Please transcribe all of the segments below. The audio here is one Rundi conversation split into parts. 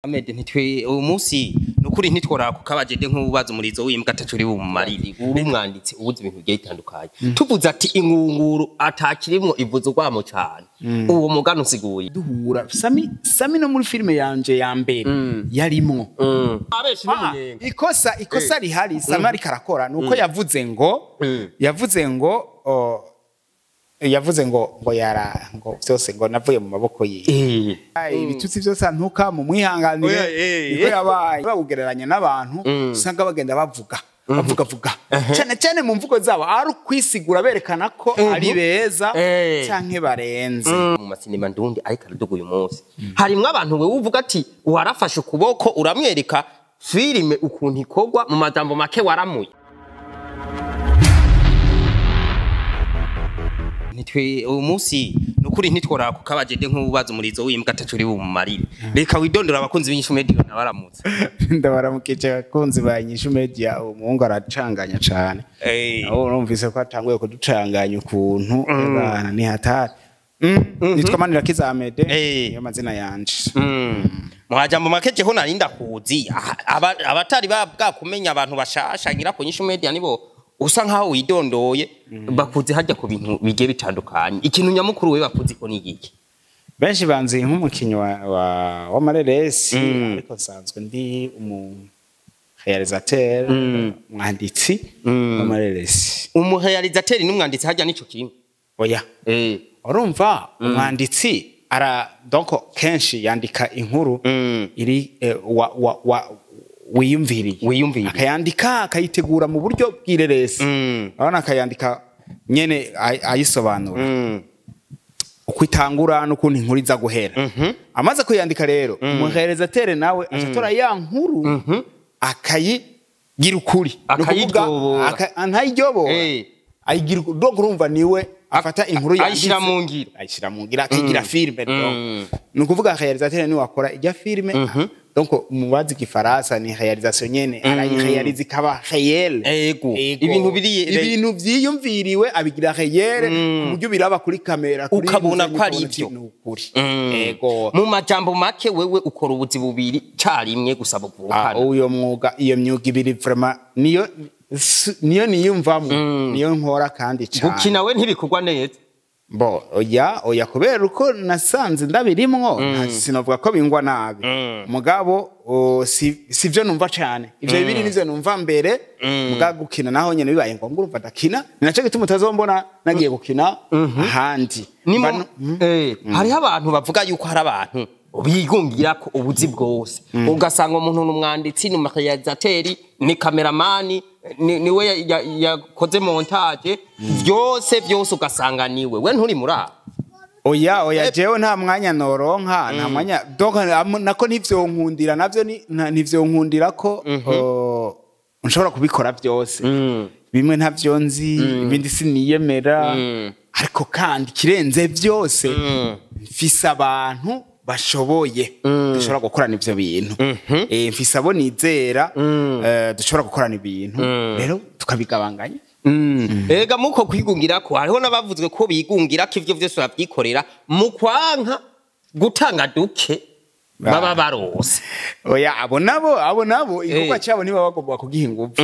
Ahmed ntitwe uyu munsi nukuri ntitwora kukabajede nk'ububazo murizo w'imbwa atacuri bumumarire. Uri umwanditsi ubuze ibintu bigiye bitandukanye, tuvuze ati ingunguru atakirimwo ivuze urwamo cyane, uwo mugano usiguye. Duhura Sami, Sami no muri filime yanje ya mbere yarimwo. Abeshi n'umunyenga. Ikosa rihari Sami ariko arakora nuko yavuze ngo yavuze ngo oh, yavuze ngo yara ngo byose ngo navuye mu maboko yiwe. Ai, ibitutsi byose antuka mu mwihanganire. Oya, niko yabaye bawugereranya n'abantu usanga bagenda bavuga bavuga vuga cyane cyane mu mvugo zabo ari ukwisigura berekana ko ari beza canke barenze. Mu masinema ndundi ariko araduga uyu munsi harimwo abantu wewe uvuga ati warafashe ukuboko uramwereka filime ukuntu ikorwa, mu majambo make waramuye. Nitwe uyu munsi nukuri ntitwora kukabajede nk'ububazo murizo w'imbwa atacuri bumumarire. Reka widondora abakunzi b'Inyishu Media nabaramutse. Ndabaramukije abakunzi ba Inyishu Media. Umuhungu aracanganya cane. Aho urumvise ko atanguye kuducanganya ukuntu bana ni hatari. Nitwa Manirakiza Amede, niyo mazina yanje. Mu majambo make jeho nari ndakuzi. Abatari bwakumenya abantu bashasha ngira ku Inyishu Media nibo usa nkaho widondoye bakuzi hajya ku bintu bigiye bitandukanye. Ikintu nyamukuru we bakuzi ko ni igiki? Benshi banzi nk'umukinyi wa w'amareresi, ariko nsanzwe ndi umu réalisateur, umwanditsi w'amareresi. Umurealisateur n'umwanditsi hajya nico kimwe? Oya. Urumva umwanditsi ara donc kenshi yandika inkuru iri wa wiyumviriye. Wiyumviriye. Akayandika akayitegura mu buryo bw'ireresi. Urabona akayandika nyene ayisobanura uko itangura n'ukuntu inkuru iza guhera. Amaze kuyandika rero, umuréalisateur nawe aca ya nkuru akayigira ukuri. Ni ukuvuga, Akayiryobora. Ntayiryobora, ayigira donc urumva niwe afata inkuru ayishira yanditse, mu ngiro. Ayishira mu ngiro akayigira filme. Donc ni ukuvuga réalisateur niwe akora ijya filme. Donc mu bazi igifaransa ni réalisation nyene, arayirealiza ikaba réel. Ego. Ibintu biri ibintu vyiyumviriwe abigira réel ku buryo biraba kuri kamera kuri Ukabona ko ari ukabona ivyo. ati ni ukuri. Ego. Mu majambo make wewe ukora ubuzi bubiri carimwe gusa buvukana. Uyo mwuga, iyo myuga ibiri vraiment niyo niyo niyumvamo, niyo nkora kandi cane. Gukina we ntibikorwa neza? Bo oya oya, kubera uko nasanze ndabirimwo sinovuga ko bingwa nabi, mugabo si sivyo numva cane. Ivyo bibiri nivyo numva mbere, mugabo gukina naho nyene bibaye ngombwa urumva ndakina. Ni naco gituma utazombona nagiye gukina ahandi. Ni Mba hariho abantu bavuga yuko hari abantu bigungira ko ubuzi bwose, ugasanga umuntu ni umwanditsi, ni umuréalisateur, ni kameramani, niwe yakoze montage, byose byose ugasanga niwe. We nturi muri abo? Oya oya, jewe nta mwanya noronka, nta mwanya. Donc nako ntivyonkundira navyo ni ntivyonkundira ko nshobora kubikora byose. Bimwe ntavyo nzi, ibindi siniyemera, ariko kandi kirenze byose mfise abantu bashoboye dushobora gukorana ivyo bintu. Mfise abo nizera, dushobora gukorana ibintu, rero tukabigabanganya. Ega muko kwigungira ko hariho n'abavuzwe ko bigungira ko ivyo vyose bavyikorera mu kwanka gutanga duke baba barose. Oya, abo nabo igikorwa cyabo niba bagomba kugiha ingufu.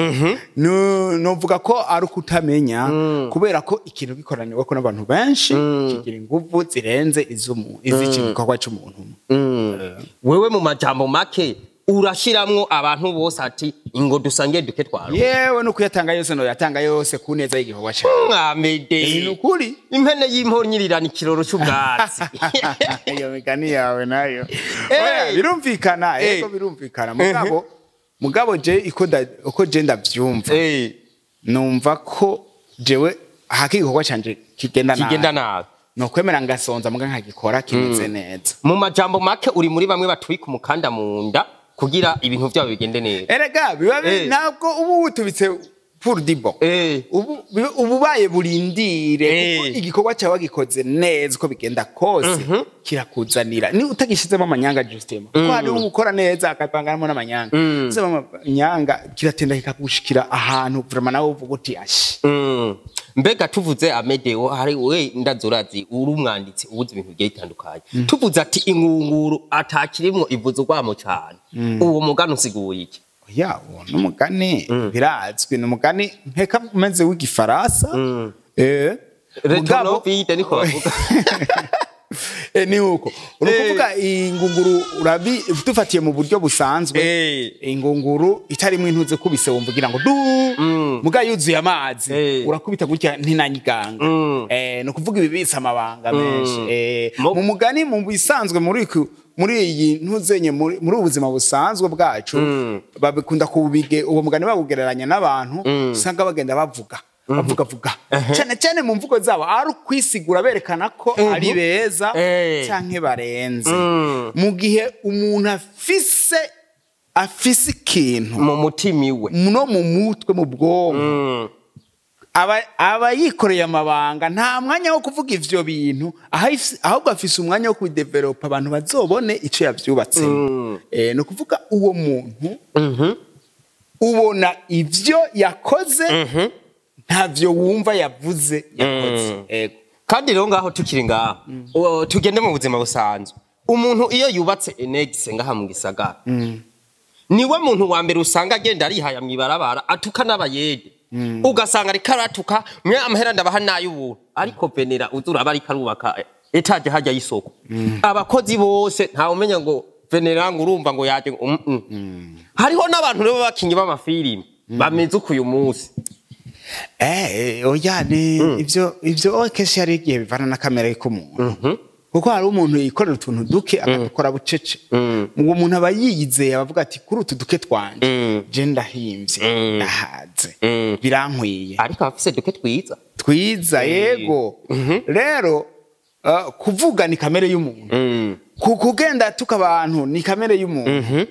Novuga ko ari ukutamenya, kubera ko ikintu gikoraniwe ko n'abantu benshi kigira ingufu zirenze iz'iki gikorwa cy'umuntu umwe. Wewe mu majambo make urashiramwo abantu bose ati ingo dusangiye duke twaro. Yewe, no kuyatanga yose no yatanga yose ku neza y'igikorwa cyawe. Mwamede. Ni ukuri. Impene y'imponyirirana ikiroro c'ubwatsi. Iyo migani yawe nayo. Oya, birumvikana. Yego, birumvikana, mugabo je uko je ndavyumva, numva ko jewe haki igikorwa canje kigenda nabi. Kigenda nabi. No kwemera ngasonza muga nkagikora kimeze neza. Mu majambo make uri muri bamwe batwika umukanda mu nda kugira ibintu vyabo bigende neza. Erega biba ntabwo ubu wutubitse pour du bon. Ubu ububaye burindire, kuko igikorwa cyawe wagikoze neza uko bigenda kose kirakuzanira ni utagishizemo amanyanga justement, kuko hari ukora neza akavanganamo n'amanyanga. Usizemo amanyanga kiratenda kikagushikira ahantu vraiment nawe uvuga uti ashi. Mbega tuvuze Amedeo, hari we ndazurazi uri umwanditsi ubuze ibintu bigiye bitandukanye, tuvuze ati ingunguru atakirimwo ivuze urwamo cyane, uwo mugani usiguye iki? Ya, uwo n'umugani birazwi, ni umugani nkeka umeze w'igifaransa. Mugabo Retonovide niko bavuga. Ni uko uri kuvuga ingunguru, urabi dufatiye mu buryo busanzwe, ingunguru itarimo intuze kubise wumva ugira ngo du, muga yuzuye amazi urakubita gutya ntinanyiganga. Ni ukuvuga ibibitse amabanga menshi. Mu mugani, mu bisanzwe, muri iyi ntuzenye, muri ubu buzima busanzwe bwacu, babikunda kubige uwo mugani bawugereranya n'abantu usanga bagenda bavuga bavuga vuga cyane cyane mu mvugo zabo, ari ukwisigura berekana ko ari beza canke barenze, mu gihe umuntu afise ikintu mu mutima iwe no mu mutwe, mu bwonko, aba yikoreye amabanga, nta mwanya wo kuvuga ivyo bintu, ahubwo afise umwanya wo kubidevelopa abantu bazobone ico yavyubatsemo. Ni ukuvuga uwo muntu ubona ivyo yakoze, ntavyo wumva yavuze yakoze. Ego. Kandi rero ngaho tukiri ngaho, tugende mu buzima busanzwe, umuntu iyo yubatse annexe ngaha mu gisagara, niwe muntu wa mbere usanga agenda arihaya mw'ibarabara, atuka n'abayede, ugasanga ariko aratuka mwe amahera ndabaha n'ay'ubuntu, ariko venera uzuraba ariko arubaka étage hajya y'isoko, abakozi bose ntawe umenya ngo venera ngo urumva ngo yaje ngo Hariho n'abantu rero b'abakinyi b'amafilimi bameze uko uyu munsi. Oya, ni ivyo kenshi hari igihe bivana na kamere k'umuntu, kuko hari umuntu yikorera utuntu duke akadukora bucece. Uwo muntu aba yiyizeye, abavuga ati kuri utu duke twanje je ndahimvye, ndahaze, birankwiye. Ariko abafise duke twiza. Twiza, yego. Rero kuvuga ni kamere y'umuntu, kugenda tuka abantu ni kamere y'umuntu.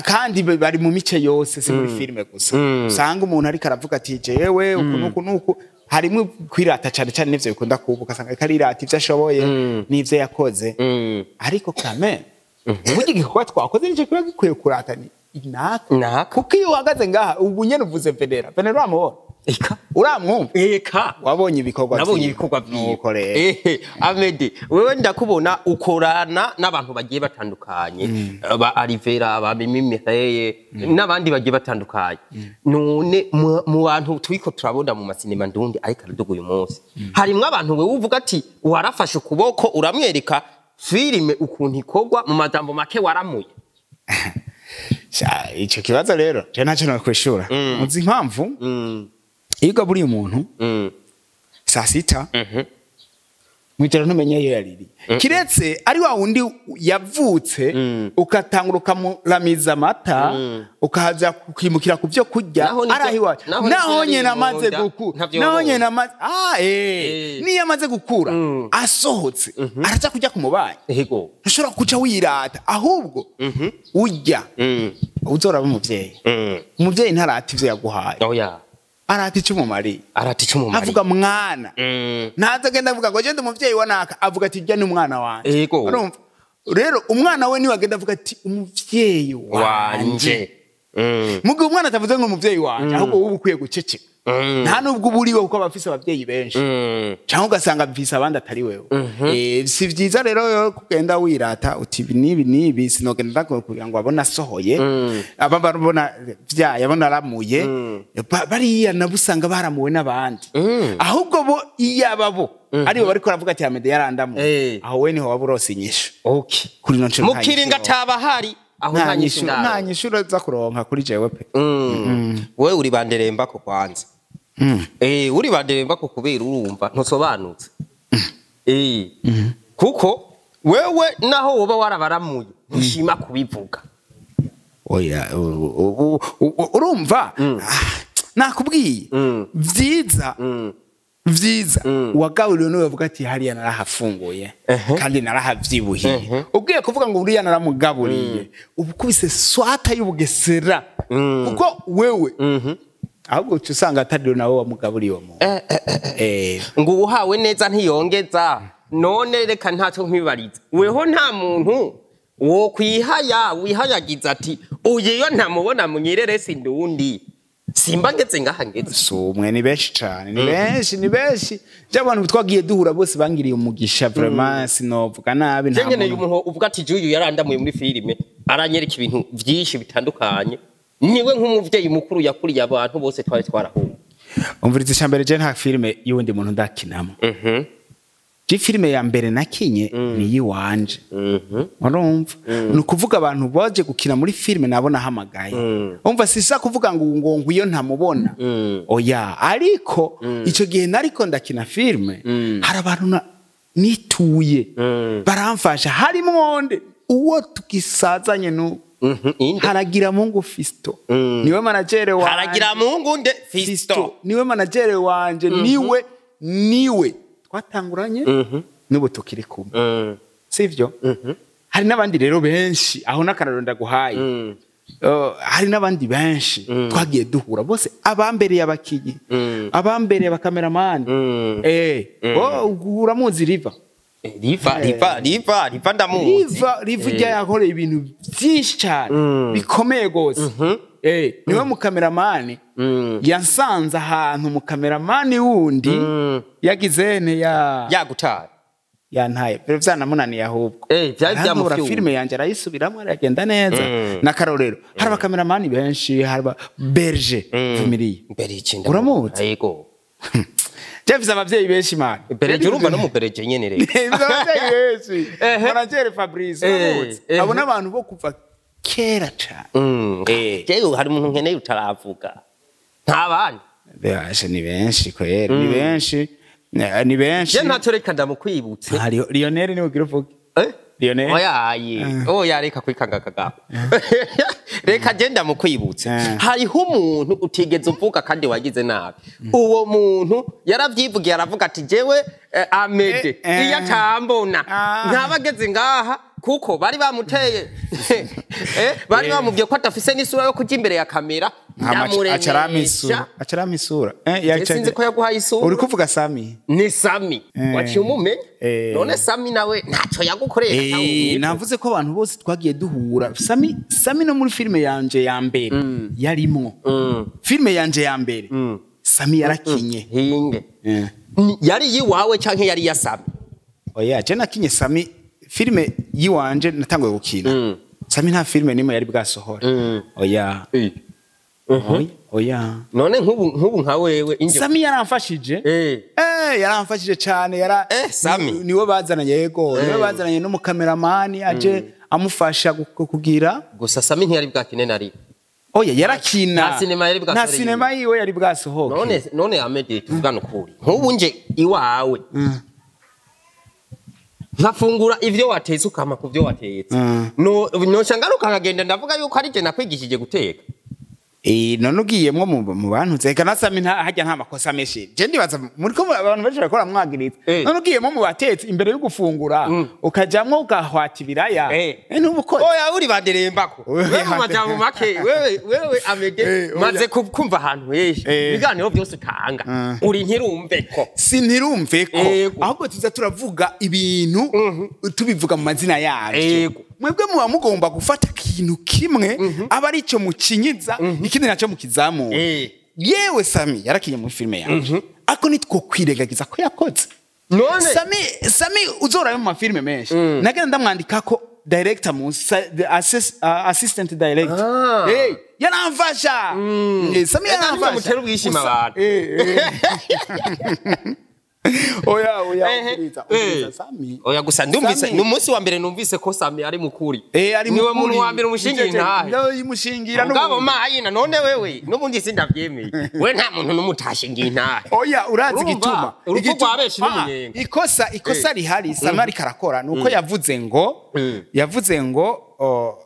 Kandi bari mu mice yose, si muri filime gusa. Usanga umuntu ariko aravuga ati jewe uku nuku nuku, harimwo kwirata cyane cyane, nivyo bikunda kuba, ugasanga ariko arirata ivyo ashoboye n'ivyo yakoze. Ariko kame burya igikorwa twakoze nicyo kiba gikwiye kurata, ni inaka. Naka. Kuko iyo uhagaze ngaha ubu nyene uvuze Venera, Venera uramubona? Eka. Uramwumva? Eka. Wabonye ibikorwa Nabonye vyiwe. ibikorwa vyiwe. Nuko rero. Ehe, Amede, wewe ndakubona ukorana n'abantu bagiye batandukanye, ba Alivera, ba Mimi Mireye n'abandi bagiye batandukanye. None mu bantu turiko turabona mu masinema ndundi ariko araduga uyu munsi, harimwo abantu wewe uvuga ati warafashe ukuboko uramwereka filime ukuntu ikorwa, mu majambo make waramuye? Sha, ico kibazo rero je ntacyo nokwishura. Muzi impamvu? Iyo ugaburiye umuntu saa sita, mwijoro ntumenye iyo yaririye, kiretse ari wa wundi yavutse ukatangura ukamuramiza amata, ukaza ukimukira ku byo kurya. Naho nivyo- Ari aho iwacu, naho nivyo naho yariye nyene amaze mu nda, gukura, ntavyo naho wabonye. nyene amaze niyo amaze gukura asohotse araja kurya ku mubanyi. Ntushobora kuca wirata, ahubwo urya uzoraba umuvyeyi. Umuvyeyi ntarata ivyo yaguhaye, Oya. arata ico umumariye. Arata ico umumariye. Avuga mwana, ntaza agenda avuga ngo genda umuvyeyi wa naka, avuga ati jya ni umwana wanje. Urumva rero umwana we niwe agenda avuga ati umuvyeyi wanje. Wanje. Mu gihe umwana atavuze ngo umuvyeyi wanje, ahubwo wowe uba ukwiye guceceka. Nta nubwo uba uriwe, kuko aba afise abavyeyi benshi, cyangwa ugasanga afise abandi atari wewe. Si vyiza rero yo kugenda wirata uti ibi n'ibi n'ibi, sinogenda ndakora kugira ngo abone asohoye, aba barabona vyaye, abona aramuye. Bariya nabo usanga baramuwe n'abandi, ahubwo bo iyo aba bo aribo bariko baravuga ati Amede yarandamuye, aho we niho waba urose inyishu. Kuri ino nshuro Mu nta kiringa nyishu. ataba hari aho, nta nta nyishu nyishu, nta ndaro. nyishu za kuronka kuri jewe pe. Wewe uri banderemba ko kwanza. Uri banderemba ko kubera urumva ntusobanutse. Kuko wewe naho woba warabaramuye ntushima kubivuga. Oya, urumva, nakubwiye vyiza vyiza uwagaburiwe niwe bavuga ati hariya narahafunguye kandi narahavyibuhiye. Ubwiye kuvuga ngo uriya naramugaburiye, uba ukubise swata y'ubugesera, kuko wewe ahubwo uca usanga atari nawe wamugaburiye uwo muntu. Ngo uhawe neza ntiyongeza. None reka ntacyo nkwibariza, weho nta muntu wo kwihaya wihayagiza ati uyu iyo ntamubona munyirere sindundi Simba ngeze ngaha ngeze. Si umwe, ni benshi cane, ni benshi, ni benshi. Je, abantu twagiye duhura bose bangiriye umugisha, vraiment sinovuga nabi, nta Je nkeneye muntu. umuntu uvuga ati juyu yarandamuye muri filime, aranyereka ibintu vyinshi bitandukanye, niwe nk'umuvyeyi mukuru yakuriye abantu bose twari twarahuye. Umviriza, icambere, je nta filime y'uwundi muntu ndakinamo. Je, filime ya mbere nakinye ni iyiwanje. Urumva, ni ukuvuga abantu baje gukina muri filime nabo nahamagaye. Umva, sisa kuvuga ngo iyo ntamubona, oya. Ariko ico gihe nariko ndakina filime, hari abantu nituye baramfasha, harimwo nde uwo tugisazanye n'ubu. Inde? Haragira Mungu Fisto, niwe manager wanje. Haragira Mungu nde? Fisto. Niwe manager wanje, niwe twatanguranye, n'ubu tukiri kumwe, sivyo? Hari n'abandi rero benshi, aho n'akararo ndaguhaye. Hari n'abandi benshi twagiye duhura bose, abambereye abakinyi, abambereye abakameramani. Oh, uramuzi Riva? Riva, Riva, Riva, Riva ndamuzi. Riva, Riva ujya yakoreye ibintu byinshi cyane bikomeye gose. Niwe mukameramani yansanze ahantu mukameramani wundi yagize ne ya Yagutaye. Yantaye, pero vyanamunaniye ahubwo. Vyari Arantora. vyamufyuye. Filime yanje arayisubiramo, aragenda neza. N'akarorero, hari abakameramani benshi, hari aba Berger Vumiriye. Mbere iki? Uramuzi? Yego. Je mfise abavyeyi benshi, man. Berger, urumva no mu Berger nyene rero. Mfise abavyeyi benshi. Manager Fabrice, uramuzi? Abo n'abantu bo kuva kera cane. Jewe hari umuntu nkeneye utaravuga, nta bandi. Beshe, ni benshi kweri, ni benshi. Ni benshi. Je ntacyo, reka ndamukwibutse. Hariho Lionel, niwe ugira uvuge. Eh? Lionel. Oyaye, oya, reka kwikanga kagabo, reka genda mukwibutse. Hariho umuntu utigeze uvuga kandi wagize nabi. Uwo muntu yaravyivugiye, aravuga ati jewe Amede iyo atambona ntaba ageze ngaha, kuko bari bamuteye, bari bamubwiye ko adafise n'isura yo kuja imbere ya kamera. Ndamuremesha. Acarama isura. Je sinzi ko yaguhaye isura. Uri kuvuga Sami? Ni Sami. Waciye umumenya. None Sami nawe ntaco yagukoreye? Navuze ko abantu bose twagiye duhura. Sami, Sami no muri filime yanje ya mbere yarimwo. Filime yanje ya mbere Sami yarakinye. Hinge. Yari yiwawe canke yari iya Sami? Oya, je nakinye Sami filime yiwanje natanguye gukina. Sami nta filime nimwe yari bwasohora. Oya. Oya. Oya. None nk'ubu nka wewe inje Sami yaramfashije. Yaramfashije cyane, yara Sami. Niwe bazananye, yego, niwe bazananye n'umukameramani aje amufasha kugira. Gusa Sami ntiyari bwakine na rimwe. Oya, yarakina. Nta sinema yari bwasohore. Nta sinema yiwe yari bwasohoke. None Amede, tuvugane ukuri, nk'ubu nje iwawe nkafungura ivyo watetse, ukama ku vyo watetse, no noca ngaruka nkagenda ndavuga yuko ari je nakwigishije guteka? None ugiyemwo mu bantu zeka na Sami nta hajya, nta makosa menshi. Je ndibaza muri ko abantu benshi barakora mwagiritse. None ugiyemwo mu batetsi imbere yo gufungura, ukajamwo ugahwata ibiraya. Ntubukoze. Oya, uri banderembako. Oya. Wewe mu majambo make, wewe Amede, Oya. maze kumva ahantu henshi ibiganiro byose utanga, uri ntirumveko. Sintirumve ko ahubwo tuza turavuga ibintu tubivuga mu mazina yabyo. Mwebwe muba mugomba gufata ikintu kimwe aba ari cyo mukinyiza, ikindi nacyo mukizamura. Yewe, Sami yarakinye muri filime yanje, ariko nitwo kwiregagiza ko yakoze. None Sami, Sami uzorayo mu mafilime menshi nagenda ndamwandika ko director munsi, the assistant director. Hey, yaramfasha. Sami Ega yaramfasha. mutera ubwishima Gusa- abantu. Oya, oya, umviriza, umviriza, Sami. Oya, gusa ndumvise Sami. ni umunsi wa mbere numvise ko Sami ari mukuri. Ari Niwe mukuri. muntu wa mbere umushingira intahe. Ndo yimushingira Mugabo n'ubundi. mayina, none wewe n'ubundi sindavyemeye, we nta muntu n'umutashingiye intahe. Oya, urazi Urumva, igituma? urupfu rwa benshi n'umunyenga. Ikosa rihari Sami ariko arakora nuko yavuze ngo yavuze ngo oh,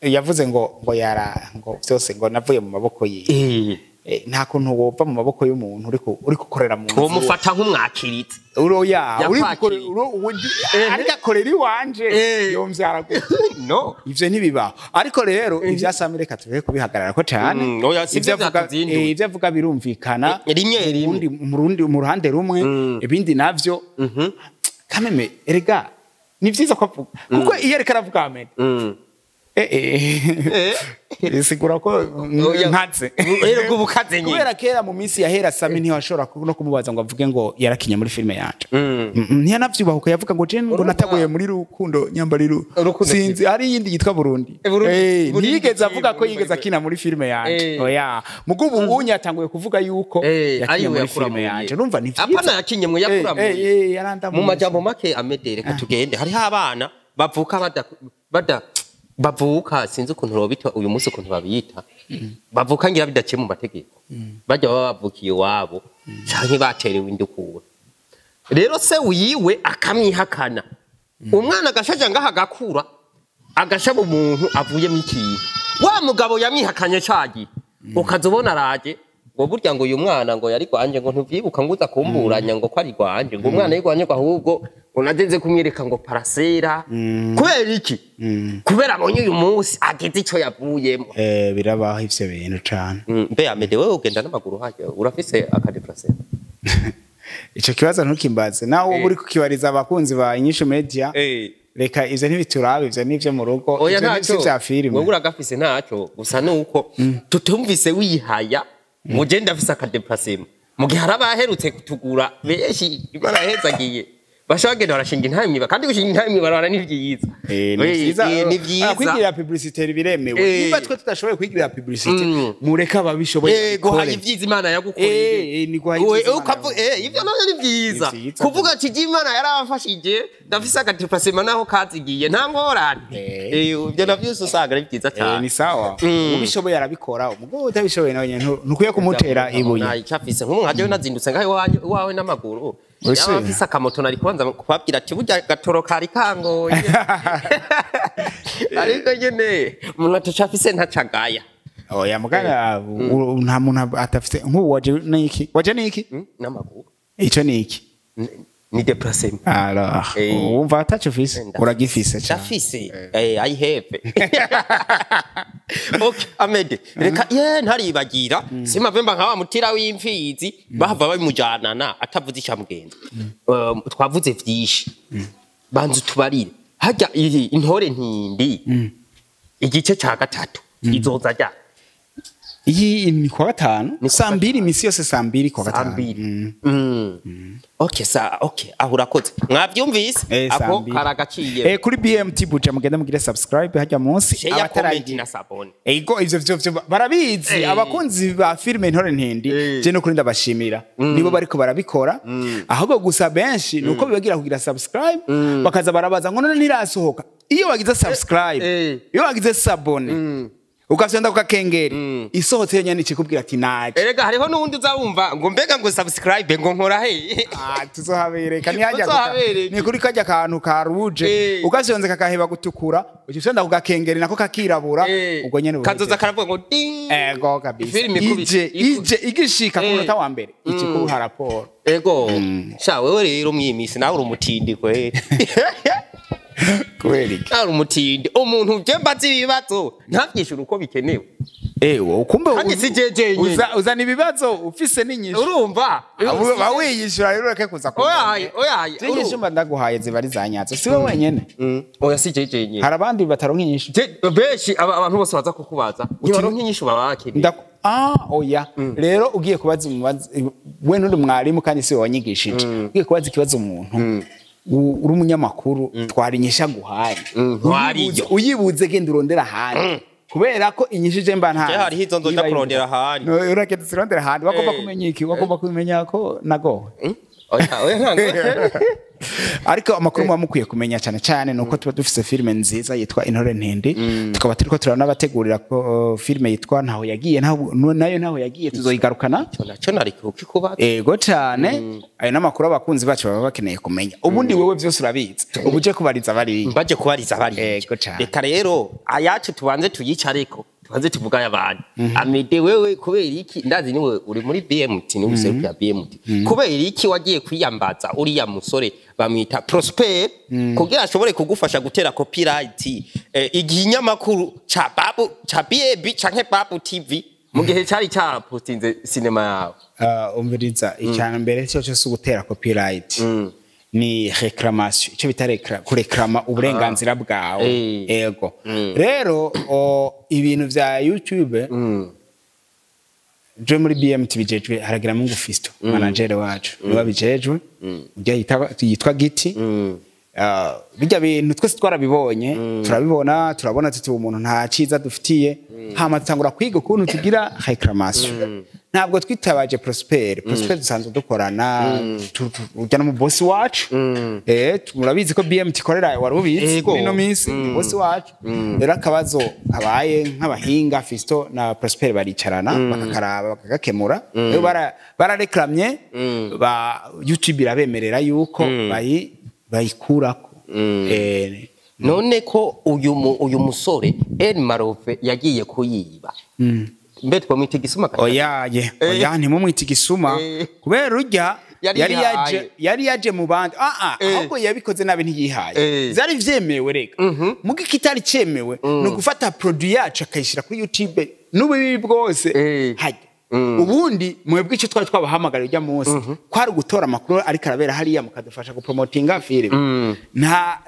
yavuze ngo yara ngo byose ngo navuye mu maboko yiwe. Nta kuntu wova mu maboko y'umuntu uri gukorera mu nzu. Twomufata nk'umwakiritse. Uroya uri Yakwakiriye. ariko akorera iwanje, yomvyara gute? No. Ivyo ntibibaho. Ariko rero ivya Sami reka tureke kubihagarara ko cane. Oya, sivyo Ivyo avuga vyatuzinduye. ivyo avuga birumvikana. Rimwe rimwe. Mu ruhande rumwe, ibindi navyo kameme erega ni vyiza ko avuga, kuko iyo ariko aravuga amen. Bisigura ko Oya. nkaze. Rero ubwo bukaze nyine. Kubera kera mu minsi yahera, Sami ntiwashobora no kumubaza ngo avuge ngo yarakinye muri filime yanje. Ntiyanavyubahuka, yavuga ngo je ngo nataguye muri Rukundo nyambariru. Rukundo. Sinzi, hari iyindi yitwa Burundi. Burundi. Burundi. Ntiyigeze avuga ko Burundi. yigeze akina muri filime yanje. Oya, mugo ubu unye yatanguye kuvuga yuko yakinye ariwe muri yakuramuye. filime yanje. Urumva ni vyiza. Apana, yakinye mwe, yakuramuye. Yarandamuye. Mu majambo make, Amede, reka tugende. Hariho abana bavuka bada bavuka, sinzi ukuntu robita uyu munsi ukuntu babiyita, bavuka ngira bidaciye mu mategeko, bajya baba bavukiye iwabo canke baterewe indukura. Rero se wiwe akamwihakana, umwana agashaja ngaha, agakura agashaba umuntu avuyemo ikintu. Wa mugabo yamwihakanye cagiye, ukaza ubona araje ngo burya ngo uyu mwana ngo yari gwanje, ngo ntuvyibuka, ngo uza kumburanya ngo ko ari gwanje, ngo umwana yigwanje, ngo ahubwo ngo nageze kumwereka ngo parasera. Kubera iki? Kubera abonye uyu munsi ageze ico yavuyemo. Birabaho ivyo bintu cane. Mbe Amede, wewe ugenda n'amaguru hajya, urafise akadeplacement? Ico kibazo ntukimbaze nawe, uba uri kukibariza abakunzi ba Inyishu Media. Reka, ivyo ntibituraba, ivyo nivyo mu rugo. Oya. Ivyo Ntacyo. si vya filime. Wewe uragafise? Ntacyo, gusa nuko tutumvise wihaya ngo je ndafise akadeplacement, mu gihe hari abaherutse kutugura benshi barahezagiye, bashobora kugenda barashinga intahe mwiba, kandi gushinga intahe mwibarabara ni vyiza. Ni vyiza. Ni vyiza. Kwigirira publicité biremewe. Niba twe tudashoboye kwigirira publicité, mureke ababishoboye guhaya babikore. Ivyiza Imana yagukoreye. Ni guhaya ivyiza Imana Ivyo navyo ni vyiza. Ni vyiza. Kuvuga ati "Je, Imana yaramfashije, ndafise akadeplacement naho kazigiye, nta ngorane." Ivyo navyo usanga ari vyiza cane. Ni sawa, ubishoboye arabikora, umugabo utabishoboye nawe nyene ntukwiye kumutera ibuye. Icafise nk'ubu nka jewe nazindutse ngaho iwawe n'amaguru. Ese? Yaba afise akamoto, nari kubanza kubabwira ati burya gatoro kari kangoye, ariko nyene umuntu atacafise ntacagaya. Oya mugana, nta muntu atafise. Nk'ubu waje niki? Waje niki? N'amaguru. Ico niki? Ni déplacement. Alors, wumva ataco ufise? Ndafise. Uragifise cane. Ndafise, I have. Okay, Amede, reka ye ntaribagira, simavemba nka wa mutira w'imfizi bahava babimujanana atavuze icyamugenza. Twavuze vyinshi, banza utubarire harya iri Intore Ntindi igice ca gatatu izoza rya? Iyi ni kuwa gatanu. Ni kuwa 2:00, imisi yose 2:00 kuwa saa gatanu. 2. Okay, sa okay, aho urakoze, mwavyumvise. Saa Ako 2. karagaciye. Kuri BMT Buja, mugende mugire subscribe hajya munsi. Share, comment Abatarayigira. na s'abonner. Ego, ivyo vyo barabizi. Abakunzi ba filime Intore Ntindi, je no kuri ndabashimira, nibo bariko barabikora. Ahubwo gusa benshi nuko bibagira kugira subscribe, bakaza barabaza ngo none ntirasohoka. Iyo wagize subscribe, iyo wagize s'abonner, ukafyonda ku kakengeri, isohotse yonyene ikikubwira ati naje. Erega hariho n'uwundi uzawumva ngo mbega ngo subscribe ngo nkora he? Ah, tuzohabereka, ni hajya Tuzohabereka. ni kuri kajya kantu ka rouge. Ugafyonze kakaheba gutukura, uca ufyonda ku gakengeri, nako kakirabura. Ubwo nyene uba Kazoza uhejeje. karavuga ngo ding. Ego kabisa. Filime Ije ije igishika ku Eh. munota wa mbere ikikuha raporo. Ego sha, wewe rero mwimisi nawe uri umutindi kweli. Kubera iki? Nawe uri umutindi, umuntu je mbaza ibibazo ntavyishure uko bikenewe. Ewo ukumbe Kandi si jeje nyene. Uzana ibibazo ufise n'inyishu. Urumva? Bawiyishyura rero, ureke kuza. Oyaye, oyaye. Inyishu mba ndaguhaye ziba ari zanyatso, si we wenyene. Oya, si jeje nyene. Hari abandi bataronka inyishu. Benshi abantu bose baza kukubaza ntibaronka inyishu baba bakeneye. Ah, oya rero, ugiye kubaza we nturi mwarimu kandi si we wanyigishije, ugiye kubaza ikibazo umuntu uri umunyamakuru, twara inyishu aguhaye. Ntwariyo. Uyibuze genda urondera ahandi, kubera ko inyishu je mba ntazi. Je hariho izo nzoja Niba kurondera ahandi. No, uragenda uzirondera ahandi, wagomba kumenya iki? Wagomba kumenya ko nagowe. Oya, oya, ntabwo. Ariko amakuru muba mukwiye kumenya cyane cyane ni uko tuba dufise filime nziza yitwa Intore Ntindi, tukaba turiko turanabategurira ko filime yitwa Ntaho Yagiye, nayo Ntaho Yagiye tuzoyigarukana. Ico naco nari kukikubaza. Ego cane, ayo n'amakuru abakunzi bacu baba bakeneye kumenya. Ubundi wewe vyose urabizi, ubu uje kubariza bariya. Baje kubariza bariya. Ego cane. Reka rero ayacu tubanze tuyicareko, tubanze tuvugaye abantu. Amede, wewe kubera iki, ndazi niwe uri muri BMT, niwe userukira BMT, kubera iki wagiye kwiyambaza uriya musore bamwita Prosper kugira ashobore kugufasha gutera copyright iginyamakuru ca Babu, ca BAB canke Babu TV, mu gihe cari capostinze sinema yawe? Umviriza, icya mbere cyo si ugutera copyright. Ni réclamation, icyo bita kureklama uburenganzira bwawe. Ego, rero ibintu vya YouTube, je muri BMT bijejwe haragira Mungu Fisto, manager wacu, niwe bijejwe, ujya yitwa Giti. Bijya bintu twese twarabibonye, turabibona, turabona tuti umuntu nta ciza dufitiye. Hama dutangura kwiga ukuntu tugira réclamation. Ntabwo twitabaje Prosper. Prosper dusanzwe dukorana, ujya no mu boss wacu. Murabizi ko BMT ikorera, wari ubizi, muri ino minsi ni boss wacu. Rero akabazo kabaye, nk'abahinga Fisto na Prosper baricarana, bakakaraba, bakagakemura. Rero barareklamye, ba YouTube irabemerera yuko bayikurako. None ko uyu musore En Marove yagiye kuyiba, mbe twamwita igisuma kata? Oya ye, oya, ntimumwite igisuma, kubera urya Yari yari yihaye. yaje, yari yaje mu bandi. Ahubwo yabikoze nabi, ntiyihaye. Vyari vyemewe. Reka muga ikitari cemewe ni ugufata produit yacu akayishira kuri YouTube n'ububi bwose. Hajya ubundi mwebwe icyo twari twabahamagara ujya munsi kwari ugutora amakuru ariko arabera hariya, mukadufasha gupromotinga filime. Nta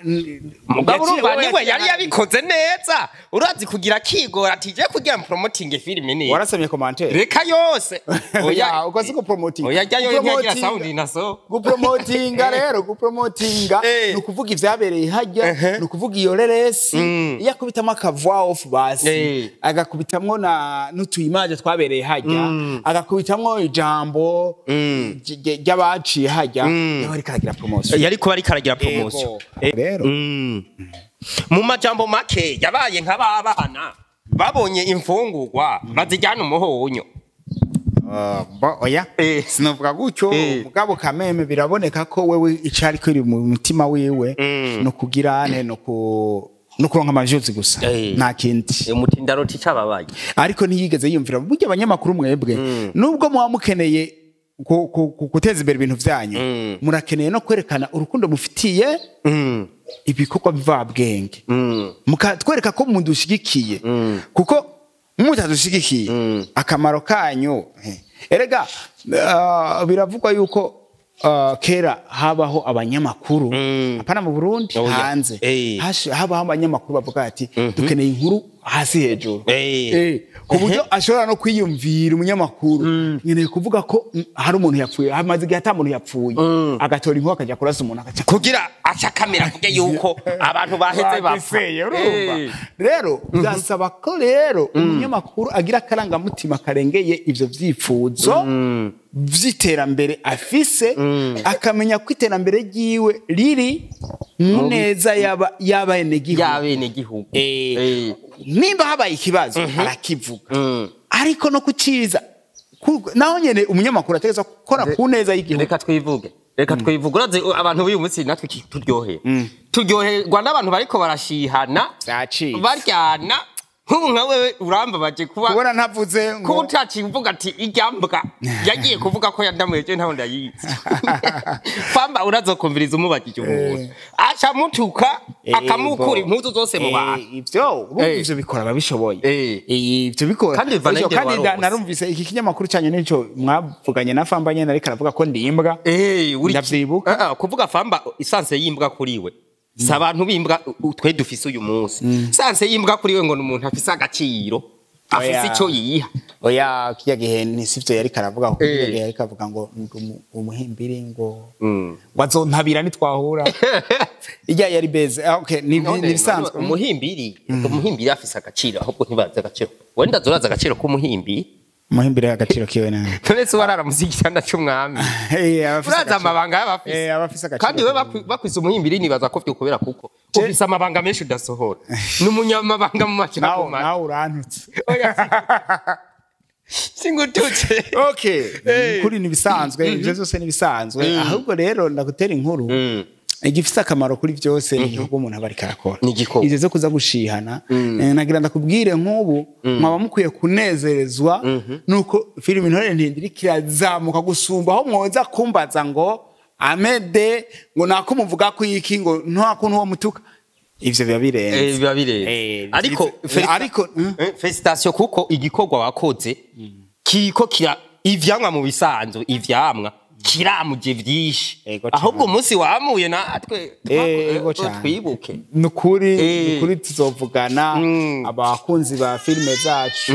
Mugabo urumva wewe niwe yari yabikoze neza, urazi kugira kigora ati je kugira promoting filime ni Warasomye commentaire? Reka yose. Oya, uko si gupromotinga. Oya, jyayo ntiyagira Gupromotinga- sound na so. Gupromotinga rero, gupromotinga ni ukuvuga ivyabereye hajya, ni ukuvuga iyo reresi, iyo akubitamo aka voix off basi, agakubitamwo na n'utuyimaje twabereye hajya, agakubitamwo ijambo ry'abaciye hajya, yaba ariko aragira promotion. Yari kuba ariko aragira promotion. Ego. Rero Mu majambo make, yabaye nk'ababana babonye imfungurwa bazijyana umuhonyo. Bo, oya, sinovuga gutyo. Mugabo kameme biraboneka ko wewe icari kiri mu mutima wiwe no kugirane no kuronka amavyuzi gusa, nta kindi. Umutindaroti cababaye. Ariko ntiyigeze yiyumvira. Burya abanyamakuru mwebwe, nubwo muba mukeneye guteza imbere ibintu vyanyu, murakeneye no kwerekana urukundo mufitiye ibikorwa mvabwenge, mukatwereka ko mudushigikiye, kuko mutadushigikiye akamaro kanyu, erega biravugwa yuko kera habaho abanyamakuru, apana mu Burundi, hanze. Habaho abanyamakuru bavuga ati dukeneye inkuru hasi hejuru. Ku buryo ashobora no kwiyumvira umunyamakuru, nkeneye kuvuga ko hari umuntu yapfuye, hamaze igihe ata muntu yapfuye, agatora inkuru akajya kurasa umuntu agaca Kugira aca kamera avuge yuko abantu baheze bapfa. Bagiseye, urumva? Rero byasaba ko rero umunyamakuru agira akarangamutima karengeye ivyo vyifuzo vy'iterambere afise, akamenya ko iterambere ryiwe riri mu neza y'abenegihugu. Y'abenegihugu. Nimba habaye ikibazo arakivuga, ariko no kuciza naho nyene umunyamakuru ategerezwa gukora ku neza y'igihugu. Reka twivuge, reka twivuge. Urazi abantu b'uyu munsi natwe turyohe, turyoherwa n'abantu bariko barashihana, Vyacitse. baryana. Nk'ubu nka wewe urambabaje kuba Kubona ntavuze ngo kuba utaciye uvuga ati iryambwa yagiye kuvuga ko yandamuye, je ntaho ndayizi. Famba urazokumviriza umubajije umuntu aca mutuka, akamukura impuzu zose mu bantu. Ivyo urumva, ivyo bikora ababishoboye. Ivyo bikora Kandi bivana Ivyo n'ingero kandi warose. narumvise iki kinyamakuru cyanyu nico mwavuganye na Famba nyene, ariko aravuga ko ndimbwa. Eh, Ndavyibuka. Kuvuga famba isanse y'imbwa kuri we, si abantu b'imbwa twe dufise uyu munsi. Sanse y'imbwa kuri we ngo ni umuntu afise agaciro, afise Oya. ico yiha. Oya, kirya gihe ni sivyo yariko aravuga, kuko kirya gihe yariko avuga ngo umuhimbiri ngo azontabira nitwahura. Irya yari beze. Okay, ni None, ni bisanzwe. Umuhimbiri afise agaciro, ahubwo ntibazi agaciro. Wenda zurazi agaciro k'umuhimbiri. Umuhimbiri agaciro kiwe na None se warara musi y'igitanda c'umwami? Abafise Urazi agaciro. amabanga y'abafise. Abafise agaciro. Kandi we bakwise umuhimbiri, nibaza ko vyokubera kuko ufise amabanga menshi udasohora, ni umunyamabanga mu Nawe majambo make. nawe urantutse. Oya, singututse. Okay, kuri ni bisanzwe, ivyo byose ni bisanzwe. Ahubwo rero ndagutera inkuru, igifise akamaro kuri byose ni igikorwa umuntu aba ariko arakora. Ni igikorwa. Ivyo zo kuza gushihana, nagira ndakubwire, nk'ubu mwaba mukwiye kunezerezwa nuko filime Intore Ntindi iriko irazamuka gusumba aho mwoza kumbaza ngo Amede ngo nako muvuga ko iki, ngo nta kuntu uwo mutuka. Ivyo biba birenze. Biba birenze. Ariko Ariko félicitations, kuko igikorwa wakoze kiriko kira ivyamwa. Mu bisanzwe ivyamwa Kiramuje vyinshi. Ego cane. Ahubwo umunsi wamuye natwe Ego cane. twibuke. Nukuri, nukuri tuzovugana. Abakunzi ba filime zacu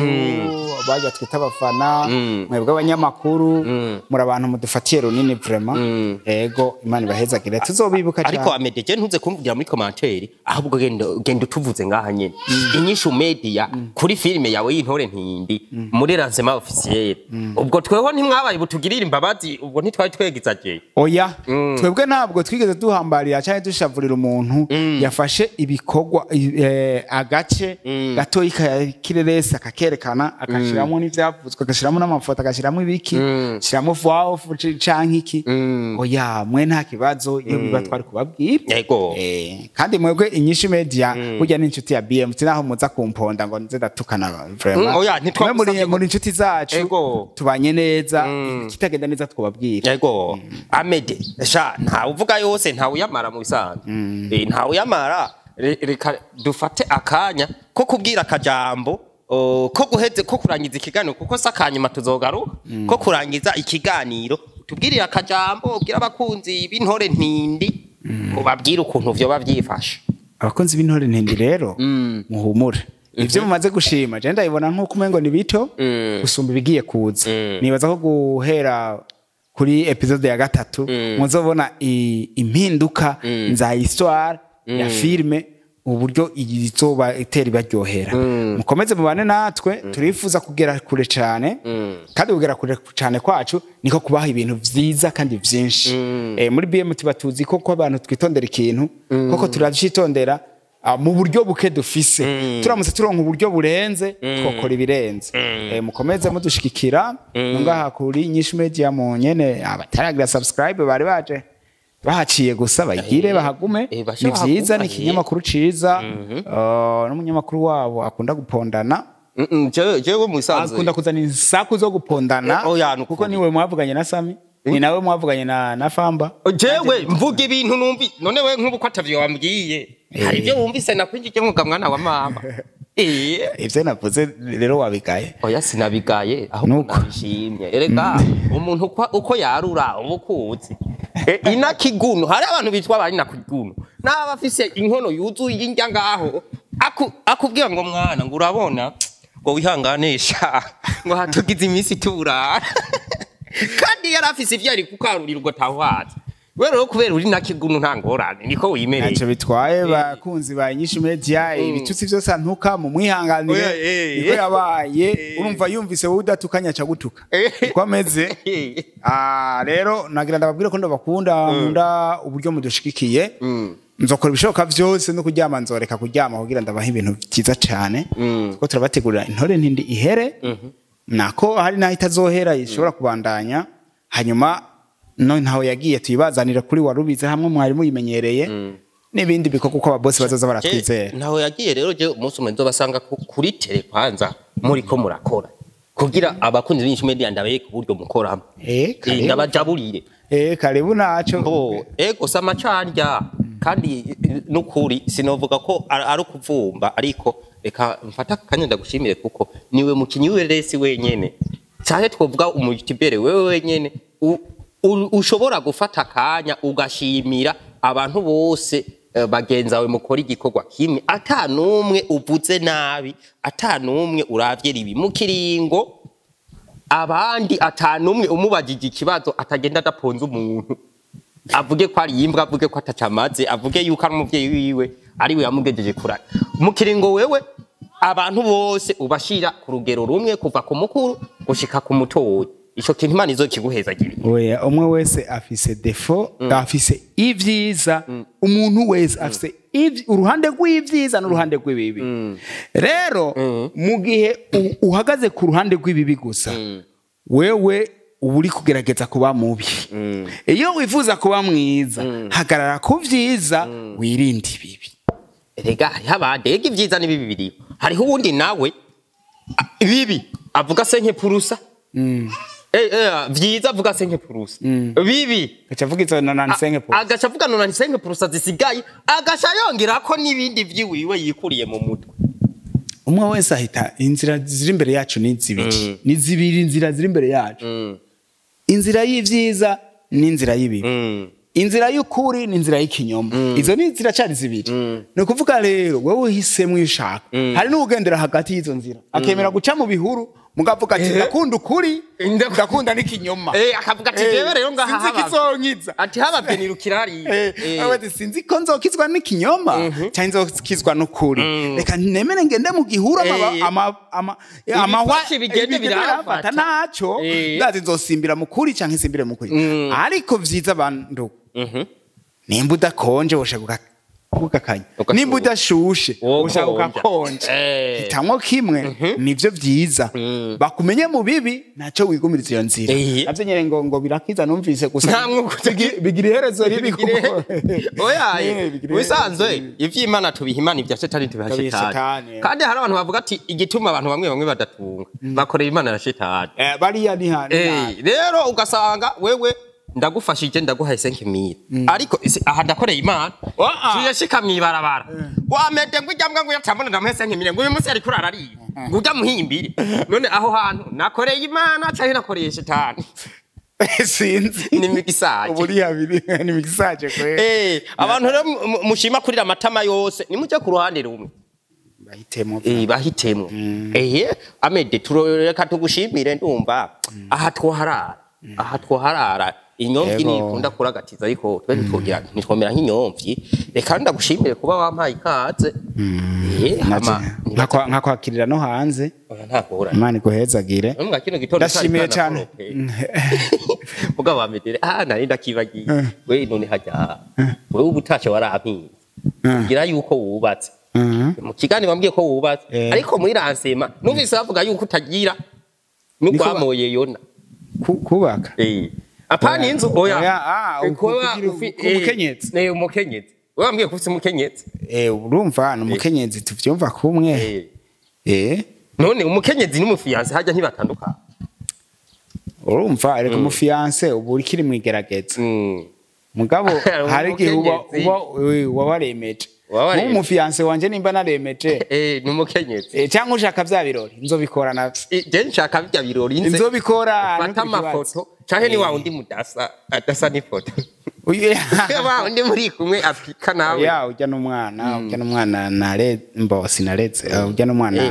bajya twita abafana, mwebwe abanyamakuru muri abantu mudufatiye runini vraiment. Ego, Imana ibahezagire, tuzobibuka Ariko cyane. Amede, je ntuze kumvugira muri commentaire, ahubwo genda genda utuvuze ngaha nyene Inyishu Media kuri filime yawe y'Intore Ntindi muri lancement officiel. Ubwo tweho ntimwabaye butugirire imbabazi, ubwo ntitwari twegizaje. Oya, twebwe ntabwo twigeze duhambarira cyangwa dushavurira umuntu yafashe ibikorwa agace gatoyi ka kireresi akakerekana, akashiramo n'ivyavuzwe, agashiramo n'amafoto, agashiramo ibiki, shiramo voix off canke iki. Oya, mwe nta kibazo, iyo biba twari kubabwira. Kandi mwebwe Inyishu Media burya ni inshuti ya BMT, naho muza kumponda ngo nze ndatukana vraiment. Oya, Mwe muri inshuti zacu. Tubanye neza, kitagenda neza twababwira. Yego, Amede, sha ntawe uvuga yose, ntawe uyamara mu bisanzwe. Ntawe uyamara. Reka dufate akanya ko kubwira akajambo ko guheze ko kurangiza ikiganiro, kuko se akanyuma tuzogaruka ko kurangiza ikiganiro. Tubwirire akajambo, ubwire abakunzi b'Intore Ntindi, ubabwire ukuntu vyoba vyifashe. Abakunzi b'Intore Ntindi rero, muhumure, ivyo mumaze gushima je ndabibona nk'uko umengo ni bito gusumba ibigiye kuza. Nibaza ko guhera kuri episode ya gatatu muzobona impinduka za histoire ya filme, uburyo izoba itera ibaryohera. Mukomeze mubane natwe, turifuza kugera kure cyane, kandi kugera kure cyane kwacu niko kubaha ibintu vyiza kandi vyinshi. Muri BM tuba tuzi ko abantu twitondera ikintu, koko turavyitondera mu buryo buke dufise. Turamutse turonka uburyo burenze, twokora ibirenze. Mukomeze mudushigikira ngaha kuri Inyishu Media. Mu nyene abataragira subscribe bari baje bahaciye gusa, bagire bahagume. Bashe Ni vyiza, ni bahagume. ikinyamakuru ciza, n'umunyamakuru wabo akunda gupondana. Jewe mu bisanzwe Akunda kuzana insaku zo gupondana. Oya, ni Kuko ukuri. niwe mwavuganye na Sami, ni nawe mwavuganye na Famba. Jewe mvuga ibintu numvi. None we nk'ubu ko atavyo wambwiye, hari ibyo wumvise nakwinjije mwuga, mwana wa mama. Ivyo navuze rero wabigaye. Oya, sinabigaye, ahubwo Nuko. nabishimye. Erega umuntu uko yarura uba ukuzi. Inakiguno, hari abantu bitwa bari nakiguno n'aba afise inkono yuzuye indya ngaho, akubwira ngo mwana, ngo urabona, ngo wihanganisha, ngo hatugize iminsi tuburara, kandi yari afise ivyo yari kukarurira ugatahuhaza. We rero kubera uri nakiguno, nta ngorane, niko wimereye. Ntacyo bitwaye, bakunzi ba Inyishu Media, ibitutsi byose antuka mu mwihanganire. Oya, Niko yabaye, urumva yumvise wowe udatukanya aca gutuka, uko ameze. Rero nagira ndababwire ko ndabakunda, nkunda uburyo mudushigikiye. Nzokora ibishoboka byose, no kuryama nzoreka kuryama kugira ndabaha ibintu byiza cyane, kuko turabategurira Intore Ntindi ihere nako hari n'aho itazohera, ishobora kubandanya. Hanyuma no ntaho yagiye tuyibazanira kuri warubize hamwe mwari muyimenyereye n'ibindi bikorwa, uko ababosi bazoza baratwizera. Ntaho yagiye rero, je umunsi umwe nzobasanga kuri tele kwanza muriko murakora, kugira abakunzi b'Inyishu Media ndabereke uburyo mukoramo. Karibu. Ndabajaburire. Karibu naco. Bo ego sama carya kandi nukuri sinovuga ko ari ukuvumba, ariko reka mfata akanya ndagushimire, kuko niwe mukinyi w'iresi wenyene, canke twovuga umutibere wewe wenyene ushobora gufata akanya ugashimira abantu bose, bagenzi bawe mukora igikorwa kimwe, ata n'umwe uvuze nabi, ata n'umwe uravye ribi mu kiringo abandi, ata n'umwe umubajije ikibazo atagenda adaponze umuntu, avuge ko ari imbwa, avuge ko atacamaze, avuge yuko ari umuvyeyi wiwe ari we yamugejeje kurara mu kiringo. Wewe abantu bose ubashira ku rugero rumwe, kuva ku mukuru gushika ku mutoyi. Ico kintu Imana izokiguhezagirira. Oya, umwe wese afise défaut, afise ivyiza. Umuntu wese afise uruhande rw'ivyiza n'uruhande rw'ibibi. Rero mu gihe uhagaze ku ruhande rw'ibibi gusa, wewe uba uri kugerageza kuba mubi. Iyo wifuza kuba mwiza, hagarara ku vyiza, wirinde ibibi. Erega hariho abandi, ega ivyiza n'ibibi biriho. Hariho uwundi nawe bibi avuga cinq pour cent, vyiza avuga cinq pour cent, bibi Gaca avuga izo 95 pour. Agaca avuga 95% zisigaye, agaca yongerako n'ibindi vyiwiwe yikuriye mu mutwe. Umwe wese ahita inzira ziri imbere yacu ni zibiri, ni zibiri inzira ziri imbere yacu: inzira y'ivyiza N'inzira y'ibibi. Inzira y'ukuri n'inzira y'ikinyoma, izo ni inzira cari zibiri. Ni ukuvuga rero wowe uhisemo iyo ushaka. Hari n'ugendera hagati y'izo nzira, akemera guca mu bihuru, mugavuga ati ndakunda ukuri, ndakunda n'ikinyoma. Akavuga ati jewe rero ngaha sinzi habavye. Ikizonkiza. Ati habavye nirukira hariya. Ati sinzi ko nzokizwa n'ikinyoma cyangwa nzokizwa n'ukuri, reka nemere ngende mu gihuru, amahwa Ibifashi bigende birafata biramfata. Ntaco ndazi nzosimbira mu kuri canke nsimbire mu kuri, ariko vyiza bantu, nimba udakonje woshaka ugakanya, Ugashuha. nimba udashushe woshaka Wokonja. ugakonja. Hitamwo kimwe, nivyo vyiza. Bakumenye mu bibi, ntacyo wigumiriza iyo nzira. Navyo nyene ngo birakiza, numvise gusa Nta mwuka bigira iherezo ribi kuko Oya, bigira iherezo bisanzwe ribi. ivy'Imana tubiha Imana, ibya shetani tubiha Tubiha shetani. shetani. Kandi hari abantu bavuga ati igituma abantu bamwe bamwe badatunga, bakorera Imana na shetani. Bariya ni Rero ugasanga wewe ndagufashije, ndaguhaye 5000, ariko aha ndakoreye Imana. Ciye shika mwibarabara wamede ngo ijya mbwa ngo yatambona, ndamuhe 5000, ngo uyu munsi ariko urarariye ngo ujya muhimbire. None aho hantu nakoreye Imana canke nakoreye shetani? Sinzi. Ni migisaje. Ubu ni habiri, ni mixage kwe. Abantu rero mushima kurira amatama yose, nimujye ku ruhande rumwe. Bahitemo. Bahitemo. Amede, turoreka tugushimire. Ndumva aha twoharara, aha twoharara. Inyomvyi ntikunda kuragatiza, ariko twe ntitwogira, ntitwomera nk'inyomvyi. Reka ndagushimire kuba wampaye ikaze. Hama Nkakwakirira no hanze. Oya, nta ngorane. Imana iguhezagire. Mwa kino gitondo Ndashimiye cyane. Mugabo wamedere, nari ndakibagiye. We none hajya wewe ubutashe warampinze ngira yuko wubatse. Mu kiganiro bambwiye ko wubatse, ariko muri ransema numvise bavuga yuko utagira n'ugwamoye yona. Kubaka? Apana inzu, oya. Oya, Kuba umukenyezi. Umukenyezi. Wewe wambwiye ko ufise umukenyezi. Urumva ni umukenyezi, tuvyumva kumwe. None umukenyezi n'umufiancé hajya ntibatandukana? Urumva ariko umufiancé ubu urikiri mwigerageza, mugabo hari igihe uba Umukenyezi. uba waremeje. Uba waremeje. Nk'ubu umufiancé wanje nimba naremeje, Ni umukenyezi. Cyangwa ushaka vya birori, nzobikora navyo. Je nshaka bijya birori nze Nzobikora. Ufata Ntukiri ikibazo. amafoto, canke ni wa wundi mudasa adasa n'ifoto, wa wundi muri kumwe apika nawe? Oya, ujya n'umwana nare mbo sinaretse, ujya n'umwana.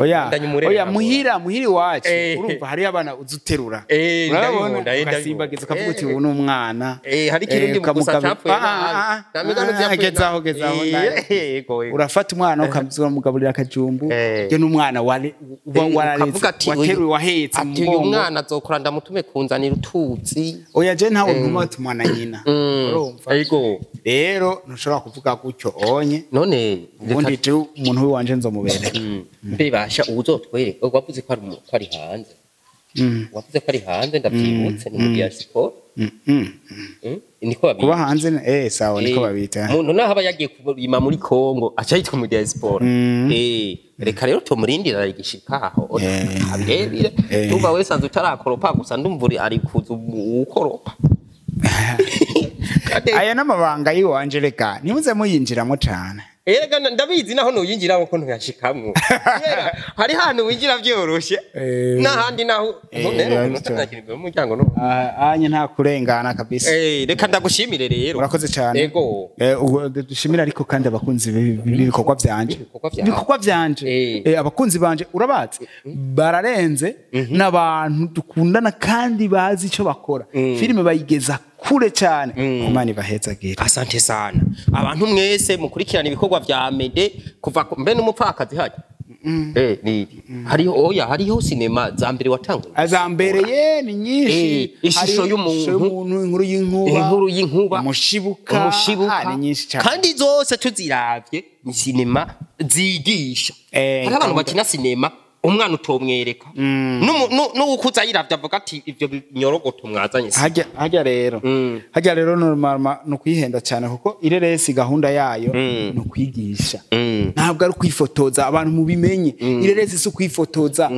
Oya, ndanye umurere oya, ntabwo. Muhira iwacu, urumva hariyo abana uzuterura, urabona, Ndabibona, ugasimbagiza ukavuga uti ndabibona. ubu ni umwana. Hari ikirundi gusa capfuye nabi. Nta migano vyapfuye Gezaho, nabi. gezaho, Yego, yego. Urafata umwana ukamugaburira akajumbu, ujya n'umwana ware uba wararetse, Ukavuga ati wateruye, wahetse mu ati uyu mugongo. mwana azokura ndamutume kunzanira utuzi. Oya, je ntawe ntuma tumwana nyina, urumva. Rero ntushobora kuvuga gutyo onye. None Ubundi je umuntu w'iwanje nzomubereka. Mbebasha uzotwereka, wavuze ko ari ko ari hanze. Wavuze ko ari hanze, ndavyibutse, ni mu diaspora. Niko babita. Kuba hanze, sawa, niko babita. Umuntu naho aba yagiye kurima muri Kongo aca yitwa mu diaspora. Reka rero tumurindira igishika aho abirebire. Ndumva wese azi utarakoropa, gusa ndumva uri ari kuza ukoropa. Kandi Aya n'amabanga y'iwanje, reka ntimuze muyinjiramo cane. Erega ndabizi, naho nuyinjiramo ko ntuyashikamwo. Kubera hari hantu winjira vyoroshe n'ahandi naho none umuntu mu muryango no. Anye nta kurengana kabisa. Reka ndagushimire rero. Urakoze cyane. Ego. Dushimira ariko kandi abakunzi b'ibikorwa byanje. Ibikorwa vyawe. Ibikorwa byanje. Abakunzi banje urabazi, bararenze, n'abantu dukundana kandi bazi icyo bakora, filime bayigeza kure cyane. Imana ibahezagira. Asante sana. Abantu mwese mukurikirana ibikorwa vya Mede kuva mbe n'umupfakazi hajya. Ni hariho, oya, hariho sinema za mbere watanguye. Aza mbere ye ni nyinshi. Ishusho Hari y'umuntu. ishusho y'umuntu, inkuru y'inkuba, Inkuru y'inkuba, umushibuka. Umushibuka. Ni nyinshi cyane. Kandi zose tuziravye ni sinema zigisha. Hari abantu bakina sinema umwana utomwereka, n'uwukuze ayiravye avuga ati ivyo binyorogoto mwazanye Hajya rero, hajya rero normal ni ukwihenda cyane, kuko ireresi gahunda yayo ni ukwigisha, ntabwo ari ukwifotoza. Abantu mubimenye, ireresi si ukwifotoza,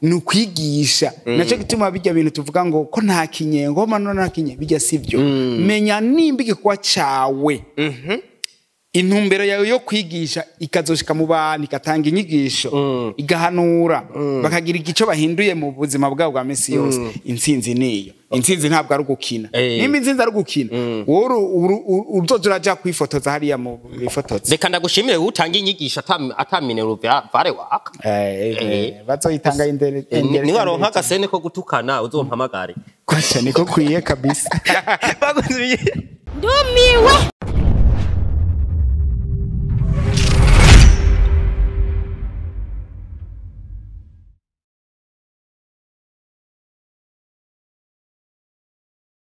ni ukwigisha. Nacyo gituma bijya bintu tuvuga ngo ko nta kinyengo mano nta kinye bijya, sibyo. Menya nimba igikorwa cawe Intumbero yawe yo kwigisha ikazoshika mu bantu, igatanga inyigisho, igahanura, bakagira igico bahinduye mu buzima bwabo bwa misi yose, intsinzi niyo. Intsinzi ntabwo ari ugukina. Nimba intsinzi ari ugukina, wowe uzoza uraja kwifotoza hariya mu bifotoza. Reka ndagushimire wowe utanga inyigisho ata minerval waka. Bazoyitanga indere. Niwaronka agasene ko gutukana uzompamagare. Kwacha niko kwiye kabisa. Bakunze Ndumiwe.